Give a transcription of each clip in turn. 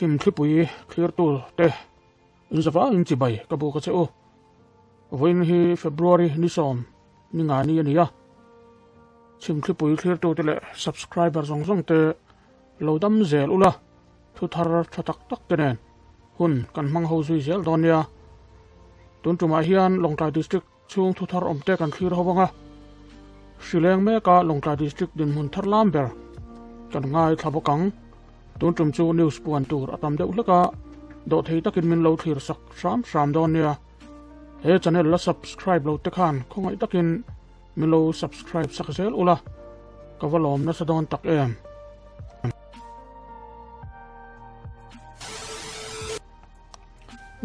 Chhim thlipui thlirtu te inzavangin chibai ka buk a che u. Vawiin hi February ni sawm ni nga ni a ni a. Chhim thlipui thlirtu te leh subscriber zawng zawng te lo dam zel ula thu thar tha tak tak te nen hun kan hmang ho zui zel dawn nia. Tun tumah hian Lawngtlai District chhung thu thar awm te kan thlir ho vang a. Hrileng meka Lawngtlai District dinhmun thar lam ber kan ngaithla bawk ang. Tun tum chu news puan tur a tam deuh hlek a, dawhthei takin min lo thlir sak hram hram dawn nia. He channel la subscribe lo te khan khawngaih takin min lo subscribe sak zel ula, ka va lawm nasa dawn tak em.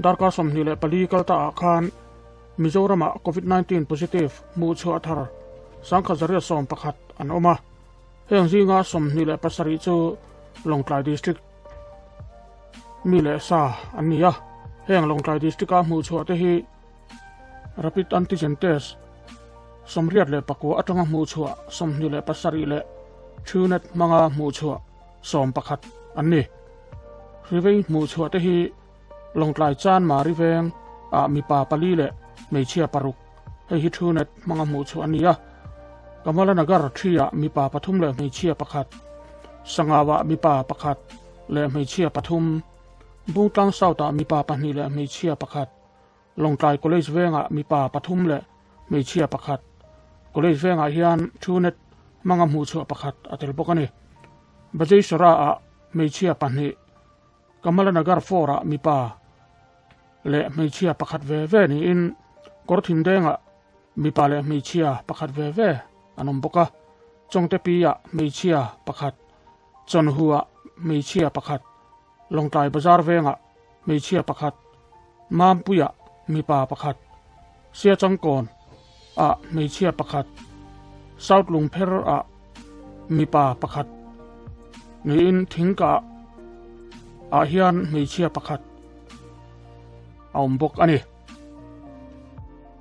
Darkar 24 kal ta ah khan Mizoramah Covid 19 positive hmuh chhuah thar 1111 an awm a. Heng zinga 27 chu Lawngtlai District mi leh sa an ni a. Heng Lawngtlai District-a hmuh chhuah te hi Rapid Antigen Test 89 atanga hmuh chhuah 27 leh Truenat hmanga hmuh chhuah 11 an ni. Hrivei hmuh chhuah te hi Lawngtlai Chanmari veng ah mipa pali leh hmeichhia paruk hei hi Truenat hmanga hmuh chhuah an ni a. Kamala Nagar thi ah mipa pathum leh hmeichhia pakhat, Sangau ah mipa pakhat leh hmeichhia pathum, Bungtlang South ah mipa pahnih leh hmeichhia pakhat, Lawngtlai College vengah mipa pathum leh hmeichhia pakhat, College vengah hian Truenat hmanga hmuh chhuah pakhat a tel bawk a ni. Bajeishwara ah hmeichhia pahnih, Kamala Nagar 4 ah mipa leh hmeichhia pakhat ve ve niin Kawrthindengah mipa leh hmeichhia pakhat ve ve an awm bawk a. Chawngtepi ah hmeichhia pakhat, Chawnhu ah hmeichhia pakhat, Lawngtlai Bazar vengah hmeichhia pakhat, Mampuiah mipa pakhat, Siachangkawn ah hmeichhia pakhat, South Lungpher ah mipa pakhat niin Thingkah ah hian hmeichhia pakhat a awm bawk a ni.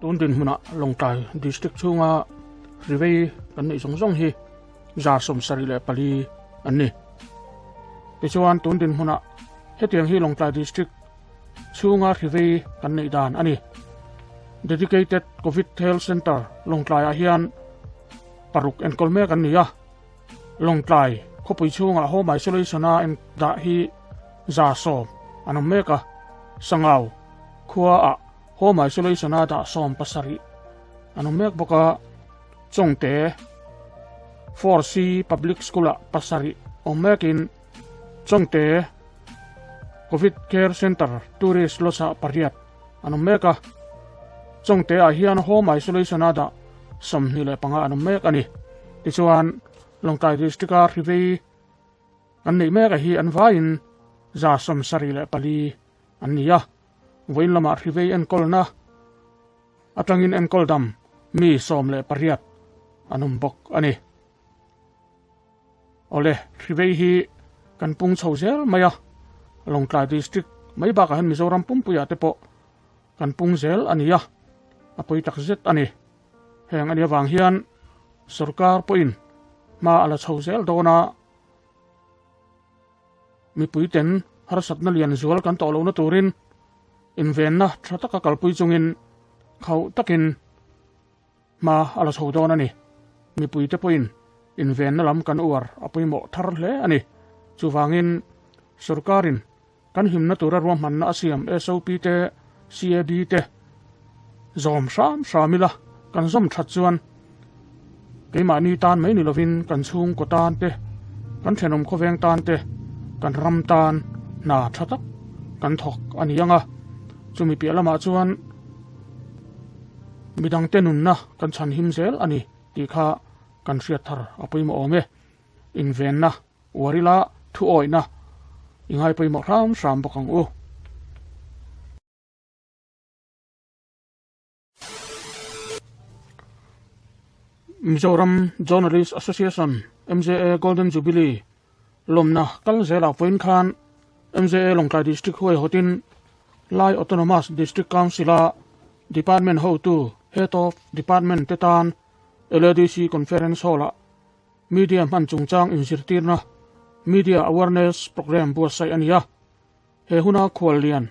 Tun dinhmunah Lawngtlai District chhunga hrivei kan neih zawng zawng hi 74 an ni. Tichuan tun dinhmunah hetiang hi Lawngtlai District chhunga hrivei kan neih dan a ni. Dedicated Covid Health Centre Lawngtlaiah hian paruk enkawl mek an ni a. Lawngtlai khawpui chhungah home isolation-a en dah hi 110 an awm mek a. Sangau khuaah home isolation-a dah 17 an awm mek bawk a. Chawngte 4C Public School-ah pasarih awm mekin Chawngte Covid Care Centre Tourist Lodge-ah pariat an awm mek a. Chawngte-ah hian Home Isolation-a dah 25 an awm mek a ni. Tichuan, Lawngtlai District-a hrivei an neih mek a hi an vaiin 74 an ni a. Vawiin lamah hrivei enkawlna atangin enkawl dam mi 18 an awm bawk a ni. Awle, hrivei hi kan pung chho zel mai a, Lawngtlai District mai bakah hian Mizoram pumpuiah te pawh kan pung zel a ni a, a pawi tak zet a ni. Heng a nih avang hian sorkar pawhin hma a la chho zel dawn a, Mipuiten harsatna lian zual kan tawh lohna turin invenna tha taka kalpui chungin khauh takin hma a la chho dawn a ni. Mipuite pawhin invenna lam kan uar a pawimawh thar hle a ni. Chuvangin sorkarin kan himna tura ruahmanna a siam SOP te, CAB te zawm hram hram ila kan zawm that chuan keimahni tan mai ni lovin kan chhungkaw tan te, kan thenawm khawveng tan te, kan ram tan hna tha tak kan thawk a ni ang a. Chumi piah lamah chuan midangte nunna kan chhanhim zel a ni tih kha kan hriat thar a pawimawh awm e. Invenna Uar ila thu awihna i ngai pawimawh hram hram bawk ang u. Mizoram Journalist Association, MJA, Golden Jubilee lawmna kal zelah vawiin khan MJA Lawngtlai District huaihawtin Lai Autonomous District Council-a Department hotu, Head of Department, te tan LADC Conference Hall-ah Media hman chungchang inzirtirna, Media Awareness Programme buatsaih a ni a. He huna khuallian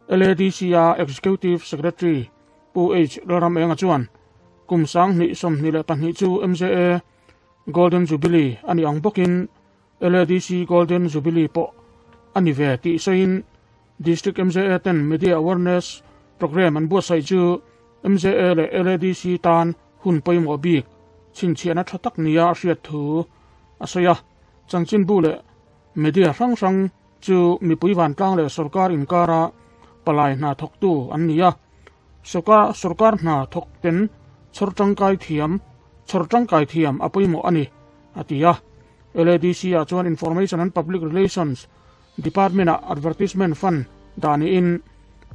LADC-a Executive Secretary Pu H Lalramenga chuan kum 2022 chu MJA Golden Jubilee a nih ang bawkin LADC Golden Jubilee pawh a ni ve tih sawiin District MJA ten Media Awareness Programme an buatsaih chu MJA leh LADC tan hun pawimawh bik chhinchhiahna tha tak nia a hriat thu a sawi a. Chanchinbu leh media hrang hrang chu mipui vantlang leh sorkar inkara palai hna thawktu an ni a. Sorkar hna thawk ten chhawr tangkai thiam chhawr tangkai thiam a pawimawh a ni, a ti a. LADC-ah chuan Information and Public Relations Department-ah Advertisement Fund dah niin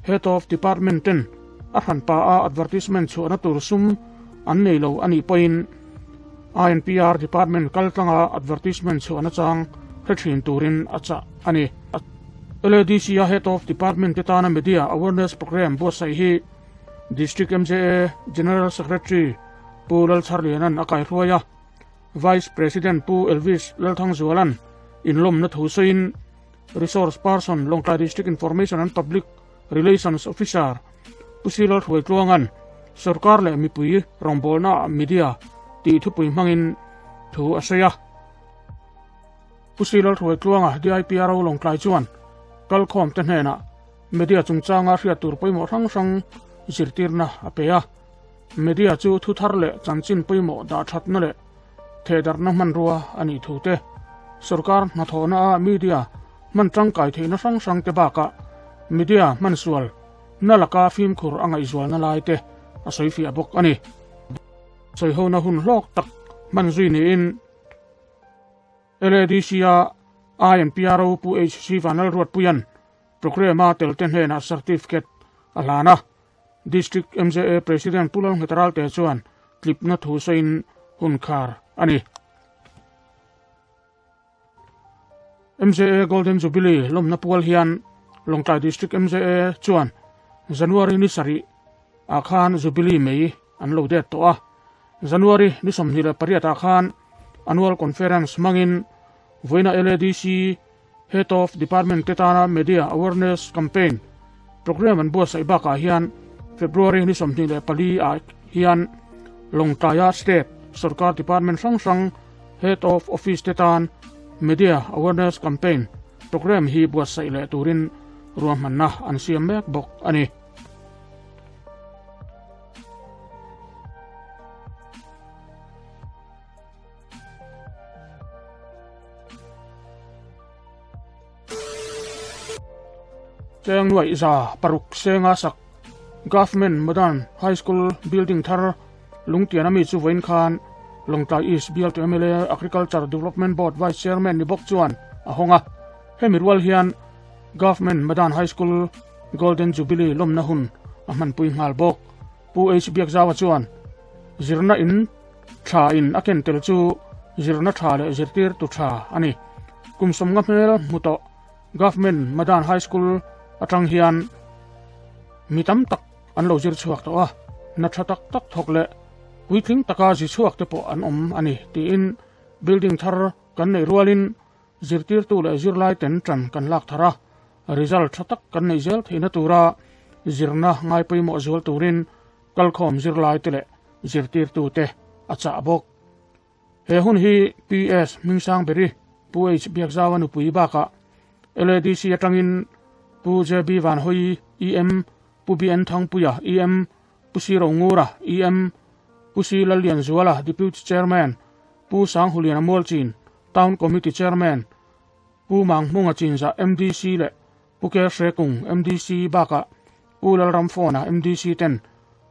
Head of Department ten a hranpa a advertisement chhuahna tur sum an nei lo a nih pawhin INPR Department kal tlanga advertisement chhuahna chang hre thin turin a chah a ni. LADC-a Head of Department te tana Media Awareness Programme buatsaih hi District MJA General Secretary Pu Lalchharliana'n a kaihruai a. Vice President Pu Elvis Lalthangzuala'n inlawmna thu sawiin Resource Person Lawngtlai District Information and Public Relations Officer Pu Silal Hruaitluanga'n Sorkar leh mipui rawngbawlnaah media tih thupui hmangin thu a sawi a. Pu Silal Hruaitluanga DIPRO Lawngtlai chuan kalkhawmte hnenah media chungchanga hriat tur pawimawh hrang hrang zirtirna a pe a. Media chu thu thar leh chanchin pawimawh dah thatna leh thehdarhna hmanrua a nih thu te, sorkar hnathawhna a media hman tangkai theihna hrang hrang te bakah media hman sual na laka fimkhur a ngaihzualna lai te a sawifiah bawk a ni. Sawihona hun hlawk tak hman zui niin LADC-a INPRO Pu HC Vanlalruatpuia'n programme-a telte hnenah certificate a hlan a. District MJA President Pu Lalnghet Ralte chuan tlipna thu sawiin hun khar a ni. MJA Golden Jubilee lawmna pual hian Lawngtlai District MJA chuan January ni sarih ah khan Jubilee mei an lo det tawh a. January ni 28 ah khan Annual Conference hmangin vawiina LADC Head of Department te tana Media Awareness Campaign Programme an buatsaih bakah hian February ni 24 ah hian Lawngtlaia State Sorkar Department hrang hrang Head of Office te tan Media Awareness Campaign Programme hi buatsaih leh turin ruahmanna an siam mek bawk a ni. Cheng nuaih za paruk senga sak Government Modern High School building thar lungtian ami chu vawiin khan Lawngtlai East bialtu mla Agriculture Development Board Vice Chairman ni bawk chuan a hawng a. Hemi rual hian Government Modern High School Golden Jubilee lawmna hun a hmanpui nghal bawk. Pu H Biakzaua chuan zirna in Tha in a ken tel chu zirna tha leh zirtirtu tha a ni. Kum sawmnga hmel hmu tawh Government Madan High School atang hian mi tam tak an lo zir chhuak tawh a, hna tha tak tak thawk leh puitling taka zi chhuak te pawh an awm a ni tiin building thar kan neih rualin zirtirtu leh zirlai ten tan kan lak thar a, result tha tak kan neih zel theihna tura zirna ngai pawimawh zual turin Kalkhawm zirlaite leh zirtirtute a chah bawk. He hun hi PS Hmingsangberi, Pu H Biakzaua nupui bakah LADC atangin Pu JB Vanhawi, EM, Pu BN Thangpuia, EM, Pu C Rongura, EM, Pu C Lallianzuala, Deputy Chairman, Pu Sanghuliana Mualchin, Town Committee Chairman, Pu Manghmunga Chinzah, MDC leh Pu Ke Hrekung, MDC bakah Pu Lalramfawna, MDC ten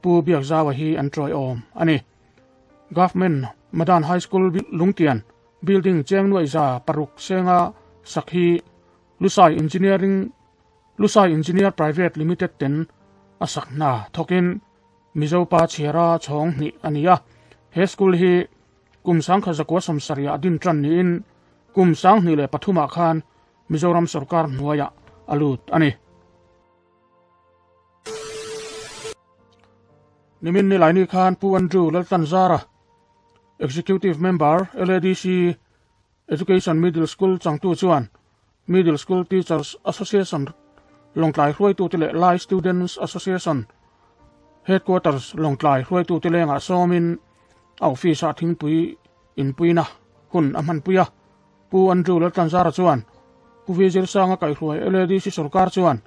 Pu Biakzaua hi an tawiawm a ni. Government Madan High School Lungtian building cheng nuaih za paruk senga sak hi Lusai Engineering Lusai Engineer Private Limited ten a sak hna thawkin Mizo pa chhiara chhawng hnih a ni a. He school hi kum sangkhat zakua sawmsarih ah din tan niin kum 2003 ah khan Mizoram sorkar hnuaiah a lut a ni. Nimin nilaini khan Pu Andrew Laltlanzara, Executive Member, LADC Education Middle School changtu chuan Middle School Teachers Association Lawngtlai hruaitute leh Lai Students Association Headquarters Lawngtlai hruaitute lengah sawmin a office-ah thingpui inpuina hun a hmanpui a. Pu Andrew Laltlanzara chuan Pu V Zirsanga kaihhruai LADC sorkar chuan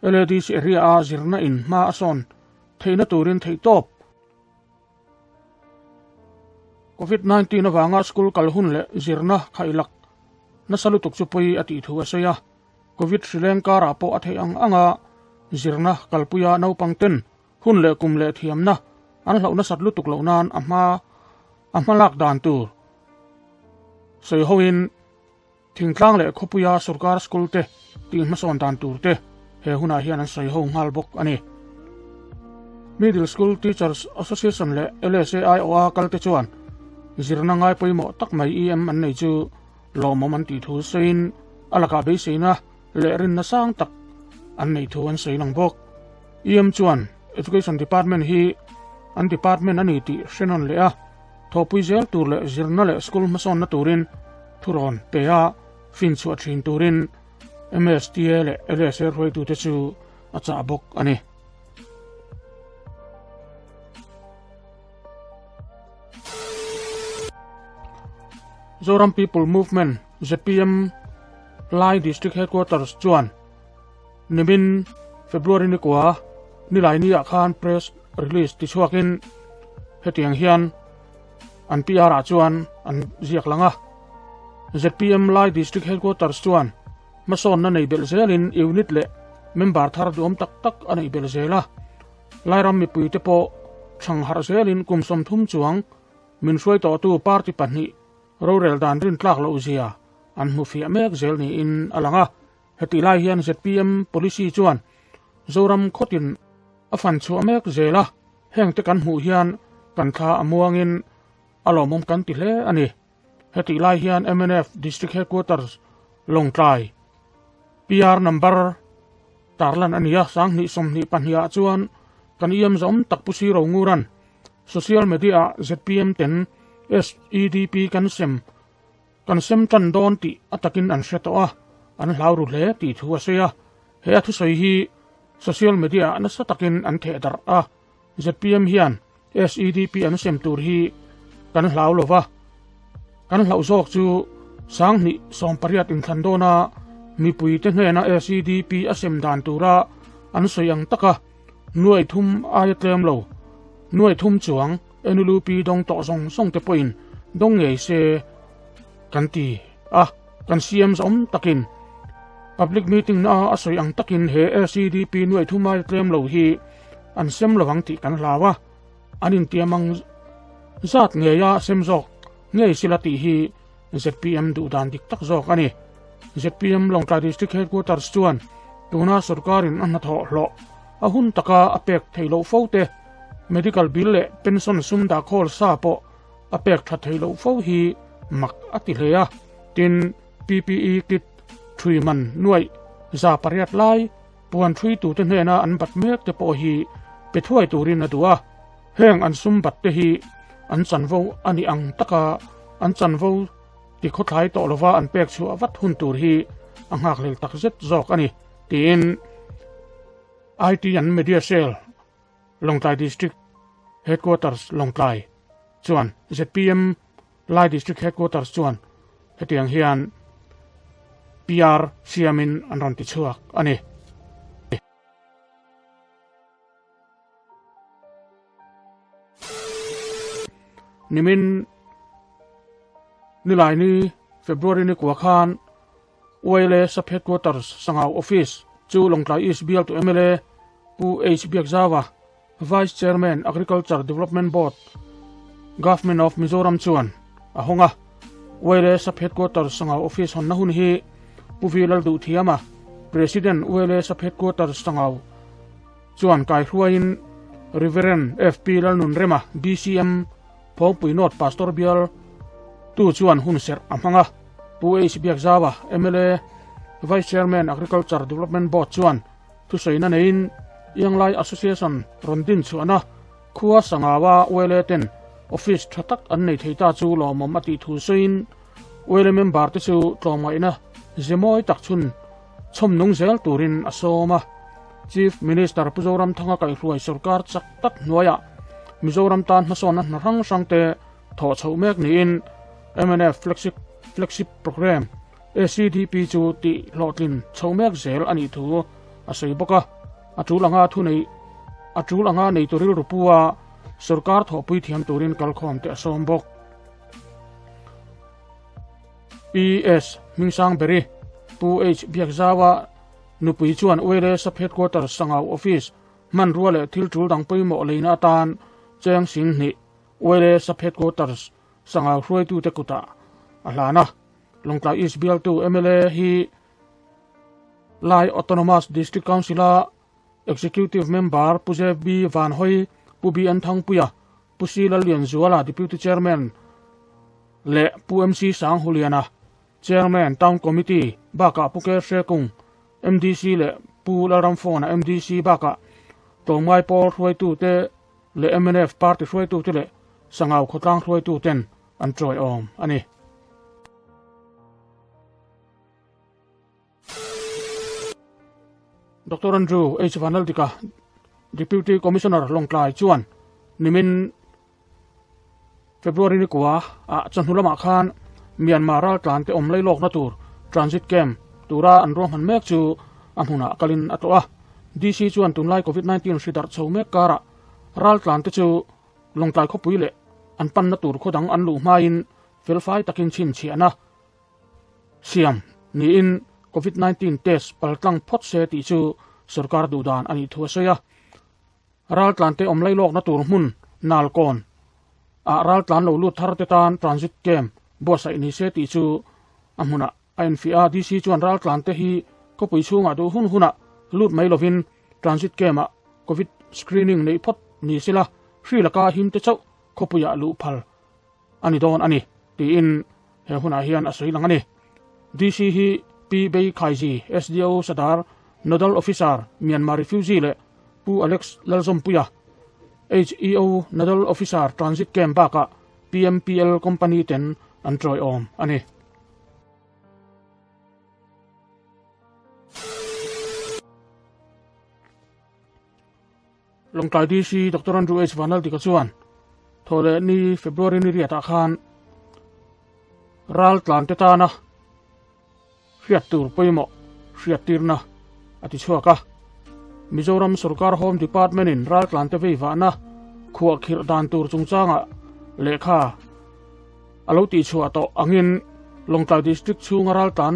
LADC area-a zirna in hma a sawn theihna turin theihtawp Covid 19 avanga school kal hun leh zirna khailak nasa lutuk chu pawi a tih thu a sawi a. Covid hrileng karah pawh a theih ang anga zirna kalpuia naupang ten hun leh kum leh thiamna an hlauh nasat lutuk loh nan a hma a hmalak dan tur sawi hoin thingtlang leh khawpuia sorkar school te tih hmasawn dan tur te he hunah hian an sawi ho nghal bawk a ni. Middle School Teachers Association leh LSAIOA kalte chuan zirna ngai pawimawh tak mai EM an nei chu lawmawm an tih thu sawiin a lakah beiseina leh rinna sang tak an neih thu an sawi lang bawk. EM chuan Education Department hi an department a ni tih hre nawn leh a, thawhpui zel tur leh zirna leh school hmasawnna turin thurawn pe a, finchhuah thin turin MSTA leh LSA hruaitute chu a chah bawk a ni. Zoram People Movement, zpm, Lai District Headquarters chuan nimin February ni kua nilai ni ah khan press release tichhuakin hetiang hian an PR ah chuan an ziak lang a. Zpm Lai District Headquarters chuan hmasawnna nei belh zelin unit leh member thar duhawm tak tak a neih belh zel a. Lairam mipuite pawh thang harh zelin kum 30 chuang min hruai tawhtu party pahnih rorel dan rintlak loh zia an hmu fiah mek zel niin a lang a. Hetih lai hian zpm policy chuan Zoram khawtin a fan chhuah mek zel a, hengte kan hmuh hian kan thla a muangin a lawmawm kan ti hle a ni. Hetih lai hian mnf District Headquarters Lawngtlai PR number tarlan a ni a, 2024 ah chuan kan EM zawm tak Pu Siro Nguran social media ah zpm ten SEDP kan sem kan sem tan dawn tih a takin an hre tawh a, an hlau ru hle tih thu a sawi a. He a thusawi hi social media ah nasa takin an theh darh a, zpm hian SEDP an sem tur hi kan hlau lo va, kan hlauh zawk chu 2018 inthlan dawna mipuite hnena SEDP a sem dan tura an sawi ang taka nuai thum aia tlem lo, nuai thum chuang NLUP dawng tawh zawng zawng te pawhin dawng ngei se kan ti a, kan CM zawm takin public meeting na a sawi ang takin he SEDP nuai thum aia tlem lo hi an sem lovang tih kan hlau a, an intiam ang zat ngeia sem zawk ngei sila tih hi zpm duh dan dik tak zawk a ni. Zpm Lawngtlai District Headquarters chuan tuna sorkarin a hnathawh hlawh a hun taka a pek theih loh fo te, medical bill leh pension sum dah khawl sa pawh a pek tha theih loh fo hi mak a ti hle a, tin PPE kit thui man nuaih 800 lai Puan ṭhuitute hnena an bat mek te pawh hi pe thuai turin a duh a, heng an sum bat te hi an chanvo a nih ang taka an chanvo ti khawthlai tawh lova an pek chhuah vat hun tur hi a nghakhlel tak zet zawk a ni, tiin IT and Media Cell, Lawngtlai District Headquarters, Lawngtlai chuan zpm Lai District Headquarters chuan hetiang hian PR siamin an rawn ti chhuak a ni. Nimin Nilaini February ni kua khan YLA Sub Headquarters Sangau Office chu Lawngtlai East bialtu mla Pu H Biakzaua, Vice Chairman Agriculture Development Board, Government of Mizoram chuan a hawng a. YLA Sub Headquarters Sangau Office hawnna hun hi Pu V Lalduhthiama, President YLA Sub Headquarters Sangau chuan kaihruaiin Reverend FP Lalnunrema, BCM, Phawngpui North Pastor Bial tu chuan hun serh a hmang a. Pu H Biakzaua, mla, Vice Chairman Agriculture Development Board chuan thusawiina neiin Ianglai Association rawn din chhuahna khua Sangawa YLA ten office tha tak an nei thei ta chu lawmawm a tih thu sawiin YLA member te chu tlawmngaihna Ze mawi tak chhun chhawm nung zel turin a sawm a. Chief Minister Pu Zoramthanga kaihhruai sorkar chak tak hnuaiah Mizoram tan hmasawnna hna hrang hrangte thawh chhoh mek niin mnf Flagship Flagship Programme ACDP chu tih hlawhtlin chhoh mek zel a nih thu a sawi bawk a. A tul anga thu nei a tul anga neitu rilru pu a sorkar thawhpui thiam turin kalkhawm te a sawm bawk. PS Hmingsangberi, Pu H Biakzaua nupui chuan Uele Sub Headquarters Sangau Office hmanrua leh thil tul dang pawimawh leina atan cheng sing hnih Uele Sub Headquarters Sangau hruaitute kutah a hlan a. Lawngtlai East bialtu mla hi Lai Autonomous District Council-a Executive Member Pu JB Vanhawi, Pu BN Thangpuia, Pu C Lallianzuala, Deputy Chairman leh Pu MC Sanghuliana, Chairman, Town Committee bakah Pu K Hrekung, MDC leh Pu Lalramfawna, MDC bakah tlawmngai pawl hruaitute leh mnf party hruaitute leh Sangau khawtlang hruaituten an tawiawm a ni. Doctor Andrew H. Vanaldika, Deputy Commissioner Lawngtlai chuan nimin February ni kua ah chawhnu lamah khan Myanmar raltlan te awm lailawkna tur transit camp tura an ruahman mek chu a hmunah kalin a tlawh a. DC chuan tunlai Covid-19 hri darh chho mek karah raltlan te chu Lawngtlai khawpui leh an panna tur khaw dang an luh hmain felfai takin chhinchhiahna Siam niin Covid 19 test paltlang phawt se tih chu sorkar duhdan a nih thu a sawi a. Raltlante awm lailawkna tur hmun Nalkawn ah raltlan lo lut thar te tan transit camp buatsaih ni se tih chu a hmunah a enfiah a. DC chuan raltlante hi khawpui chhungah duh hun hunah lut mai lovin transit camp ah Covid screening neih phawt ni sela hri laka himte chauh khawpuiah luh phal a ni dawn a ni, tiin he hunah hian a sawi lang a ni. DC hi Pi Bei Khaiji, SDO Sadar, Nodal Officer, Myanmar Refugee leh Pu Alex Lalzawmpuia, HEO Nodal Officer, Transit Camp bakah PMPL Company ten an tawiawm a ni. Lawngtlai DC Doctor Andrew H Vanlaldika chuan thawhleh ni February ni riatah khan ral tlante tana hriat tur pawimawh hriattirna a ti chhuak a. Mizoram sorkar Home Department in ral tlante veivahna khuah khirh dan tur chungchangah lehkha a lo tihchhuah tawh angin Lawngtlai District chhunga ral tlan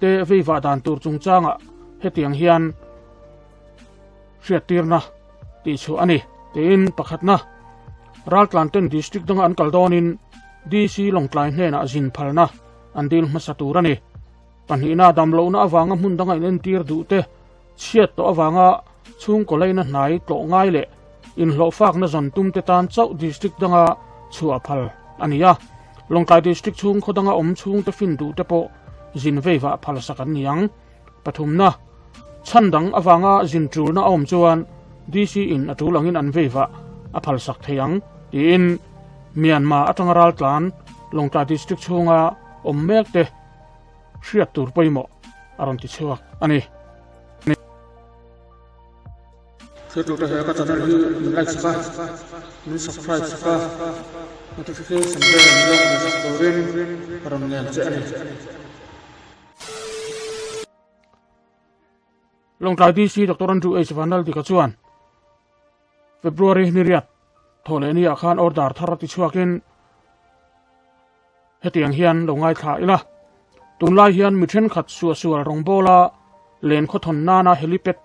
te veivah dan tur chungchangah hetiang hian hriattirna tih chhuah a ni. Tiin pakhatna, Raltlanten District danga an kal dawnin DC Lawngtlai hnenah zin phalna an dil hmasa tur a ni. Pahnihna, Damlohna avanga hmun danga inentir duhte chhiat tawh avanga chhungkaw leina hnai tlawh ngai leh inhlawhfakna zawn tumte tan chauh District danga chhuah phal a ni a. Lawngtlai District chhung khaw danga awm chhungte fin duhte pawh zin veivah phalsak an ni ang. Pathumna, chhan dang avanga zin tulna a awm chuan DC in a tul angin an veivah a phalsak thei ang, tiin Myanmar atanga raltlan Lawngtlai District chhunga awm mek te hriat tur pawimawh a rawn ti chhuak a ni. Thiltute he ka channel hi min like sak a, min subscribe sak a, notification bell min lo on sak turin ka rawn ngen che a ni. Lawngtlai DC Doctor Andrew H Vanlaldika chuan February ni riat thaw leh ni ah khan order thar a ti chhuakin hetiang hian lo ngaithla ila. Tunlai hian mi thenkhat suahsual rawngbawla len khawthawn nana helipad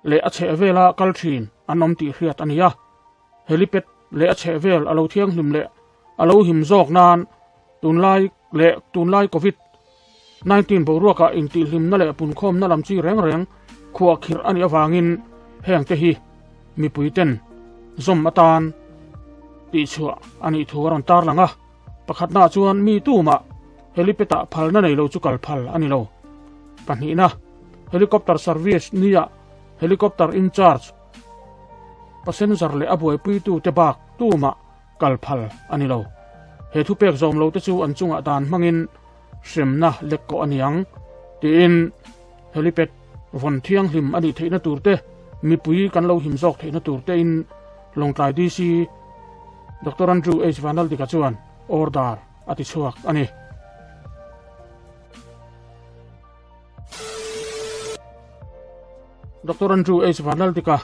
leh a chhehvela kal thin an awm tih hriat a ni a. Helipad leh a chhehvel a lo thianghlim leh a lo him zawk nan tunlai leh tunlai Covid 19 boruakah intihhlimna leh punkhawmna lam chi reng reng khuah khirh a nih avangin heng te hi mipui ten zawm atan tihchhuah a nih thu a rawn tarlang a. Pakhatnaah chuan mi tumah helipad ah phalna nei lo chu kal phal a ni lo. Pahnihna, helicopter service nia helicopter in charge passenger leh a buaipuitute bak tumah kal phal a ni lo. He thupek zawm lo te chu an chungah dan hmangin hremna lek kawh a ni ang, tiin helipad vawn thianghlim a nih theihna tur te, mipui kan lo him zawk theihna tur tein Lawngtlai DC Doctor Andrew H Vanlaldika chuan order a ti chhuak a ni. Doctor Andrew H Vanlaldika,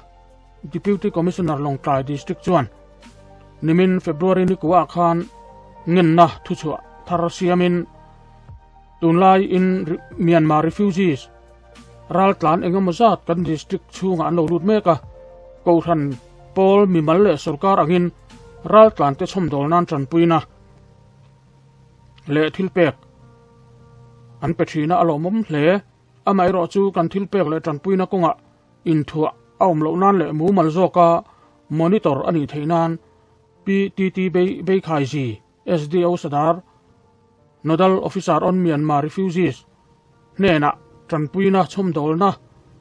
Deputy Commissioner Lawngtlai District chuan nimin February ni kuah khan ngenna thuchhuah thar siamin tunlai in Myanmar refugees raltlan engemaw zat kan district chhungah an lo lut mek a, Kohhran pawl mimal leh sorkar angin raltlan te chhawmdawl nan tanpuina leh thilpek an pe thin a, a lawmawm hle. Amaherawh chu kan thilpek leh tanpuina kawngah inthuah a awm loh nan leh mumal zawka monitor a nih theih nan PTT Beikhaiji SDO Sadar Nodal Officer on Myanmar Refugees hnenah tanpuina chhawmdawlna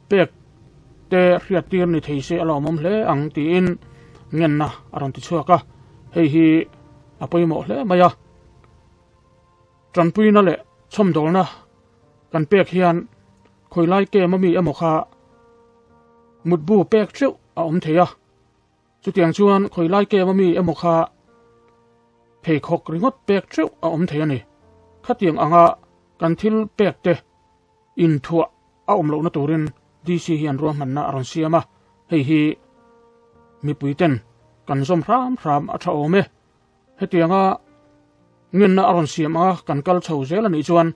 pek te hriattir ni thei se a lawmawm hle ang tiin ngenna a rawn ti chhuak a, hei hi a pawimawh hle mai a. Tanpuina leh chhawmdawlna kan pek hian khawilai kem ami emaw kha mutbu pek theuh a awm thei a, chutiang chuan khawilai kem ami emaw kha pheikhawk ringawt pek theuh a awm thei a ni. Khatiang anga kan thil pek te inthuah a awm lohna turin DC hian ruahmanna a rawn siam a, hei hi mipui ten kan zawm hram hram a tha awm e. Hetianga ngenna a rawn siam anga kan kal chho zel a nih chuan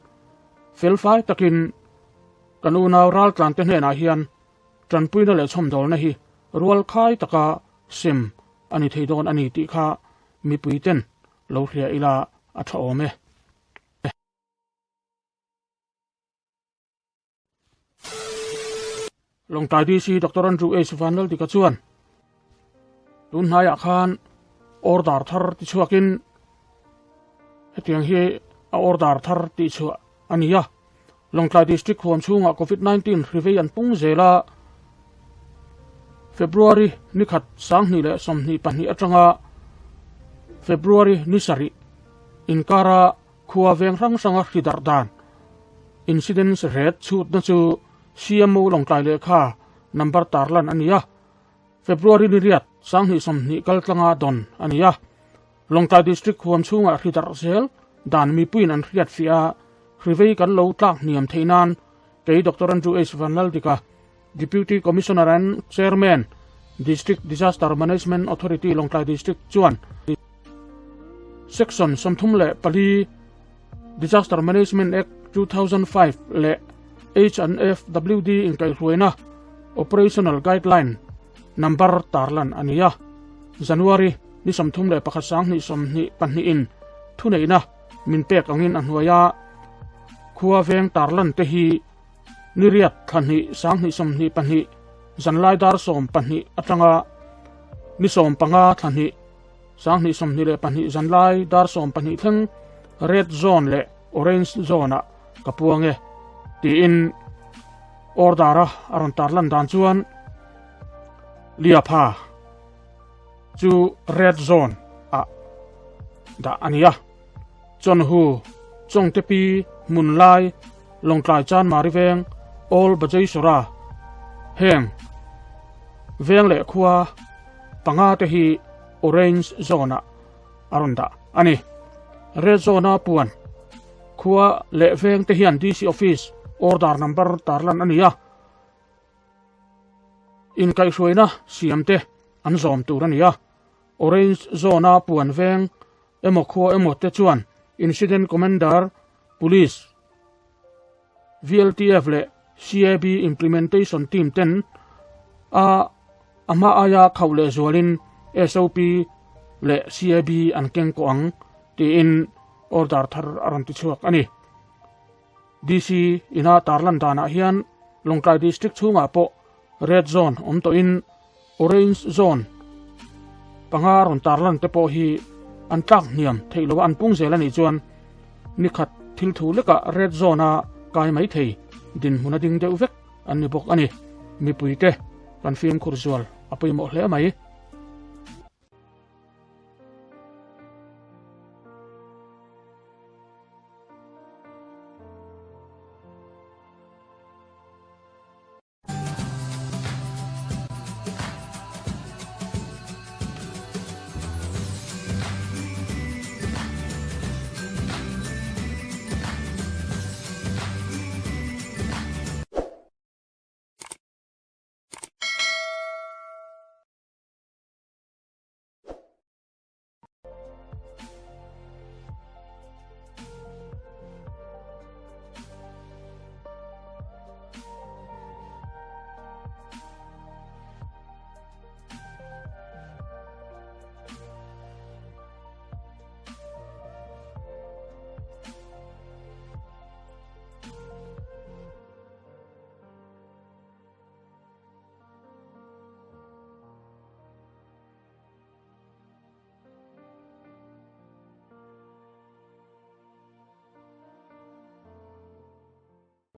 felfai takin kan unau raltlante hnenah hian tanpuina leh chhawmdawlna hi rualkhai taka sem a ni thei dawn a ni tih kha mipuiten lo hria ila a tha awm e. Lawngtlai DC Doctor Andrew H Vanlaldika chuan tun hnaiah khan order thar ti chhuakin hetiang hi a order thar tih chhuah a ni a. Lawngtlai District huam chhungah Covid-19 hrivei an pung zel a, February ni khat 2022 atanga February ni sarih inkara Khua veng hrang hranga hri darh dan, incidence rate, chhutna chu CMO Lawngtlai lehkha number tarlan a ni a, February ni riat 2020 kaltlanga dawn a ni a. Lawngtlai District huam chhungah hri darh zel dan mipuiin an hriat fiah a, hri vei kan lo tlak hniam theih nan kei Doctor Andrew H Vanlaldika, Deputy Commissioner and Chairman, District Disaster Management Authority Lawngtlai District chuan Section 34 Disaster Management Act 2005 leh H&FWD inkaihhruaina Operational Guideline number tarlan a ni a. January ni 31 2022 in thuneihna min pek angin a hnuaia khua veng tarlan te hi Ni riat thla hnih 2022 zanlai dar 12 atanga ni 15 thla hnih 2022 zanlai dar 12 thleng red zone leh orange zone ah ka puang e tiin order a a rawn tarlan dan chuan Liapha chu red zone ah dah a ni a. Chawnhu, Chawngtepi, Hmunlai, Lawngtlai Chanmari Veng, All Bajaisawra, heng veng leh khua panga te hi Orange Zone ah a rawn dah a ni. Red Zone a puan khua leh veng te hian DC Office order number tarlan a ni a, inkaihhruaina siam te an zawm tur a ni a. Orange Zone a puan veng emaw khua emaw te chuan Incident Commander, Police, VLTF leh CAB Implementation Team ten a a hma aia khauh leh zualin SOP leh CAB an keng kawh ang tiin order thar a rawn ti chhuak a ni. DC ina tarlan danah hian Lawngtlai District chhungah pawh Red Zone awm tawhin Orange Zone panga rawn tarlan te pawh hi an tlak hniam theih loh a, an pung zel a nih chuan nikhat thil thu lekah Red Zone a kai mai thei dinhmun a ding deuh vek an ni bawk a ni. Mipuite kan fimkhur zual a pawimawh hle mai.